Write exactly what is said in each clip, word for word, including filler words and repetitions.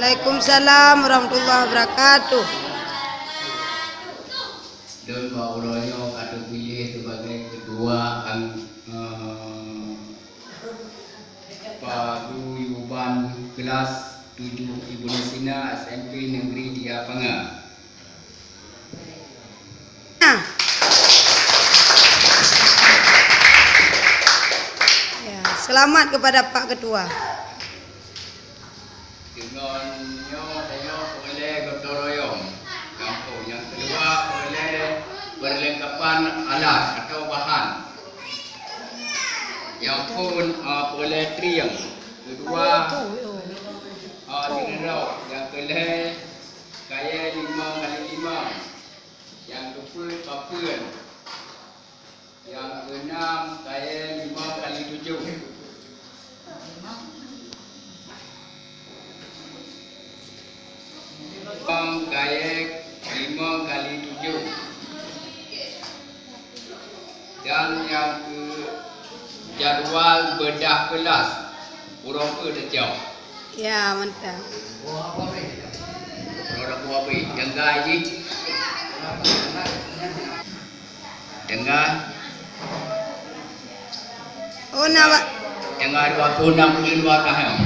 Waalaikumsalam warahmatullahi wabarakatuh. Dan bak uroe nyoe ka teupiléh sebagai ketua, eh, paguyuban kelas tujuh Ibnu Sina S M P Negeri Tiga Panga. Nah. Ya, selamat kepada Pak Ketua. Deungon nyoe tanyoe peureulée gotong royong gampông. Nyang keudua peureulée perlengkapan alat atau bahan. Nyang phôn, ah, peureulée trieng. Keudua, ah, tirok. Nyang keulhée kayée limong kali limong. Nyang keupeuet papeuen. Nyang keunam kayée limong kali tujoh. Limong kayée limong kali tujoh. Dan nyang keu jadwal beudah kelas, uroe keu teucok. Ya, mantap. Uroe keu abéh, tanggai jih. Tanggai. Oh, na, Pak. Tanggai dua puluh enam buleuen dua belas nyoe.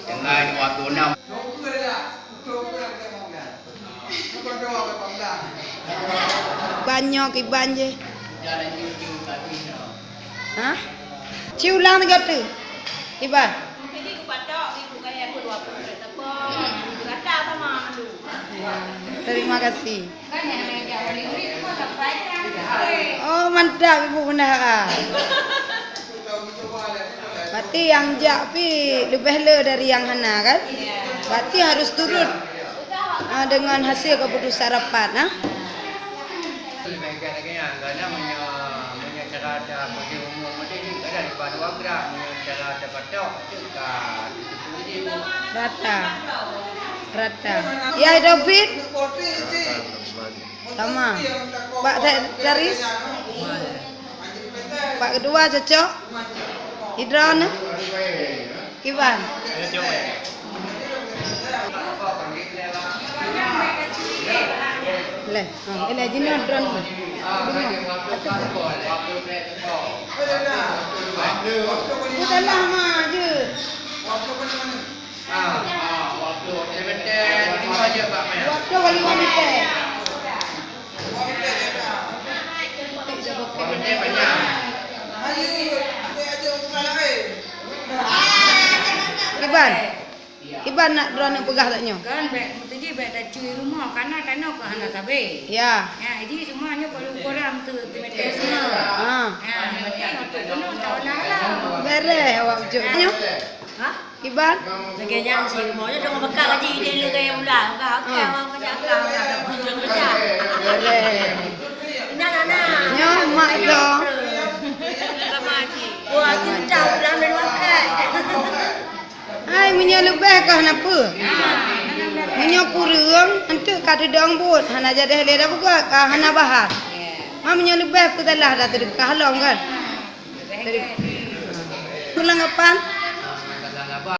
Tanggai dua puluh enam. Ban nyoe kiban jih. Hah? Ci ulang tiga tu. Kiban. Ya, terima kasih. Oh, mantap Ibu Bendahara. Berarti nyang jak pi leubeh le dari nyang hana, kan? Berarti harus turut, ah, dengan hasil keputusan rapat, nah. Leubeh gét lagée nyan, karena meunyoe, meunyoe cara ta-, bagi umum model ni, kadang daripada dua gram, meunyoe cara tapatok, tu ka tujuh puluh ribu. Rata. Rata. Ya, David. Sama. Pak Te-, Daris. Pak ketua cocok. Idron. Kiban. Leh, ha, ileh jinoe drone. Udahlah, ma, je. Dua puluh kali lima meter. Iban. Iban nak droeneuh peugah lagèe nyoe. Kan bèk meutuji bèk tacui rumoh, karena tanoh keuh hana sabé. Ya. Ya, jadi semua nyoe perlu ukuran untuk meter semua. Ha. Ya, berarti untuk penuh tahun dah halal. Bereh awak ujuk. Ya. Nyoe? Ha? Iban? Lagèe nyan si rumoh nyoe dong bekal lagi dia lagèe ulang. Okey, okey, awak kerja akal. Bereh. Nah, nah, nah. Nyoe mak dong. Wah, cinta ulang dan wakil. Hai, meunyoe leubeh ka hana peue. Meunyoe kureueng, enteuk ka teudong buet, hana jadeh lé dah peugah, ka hana bahan. Ma meunyoe leubeh peue salah dah teudeukah lom kan? Teudeukah. Peulanggapan?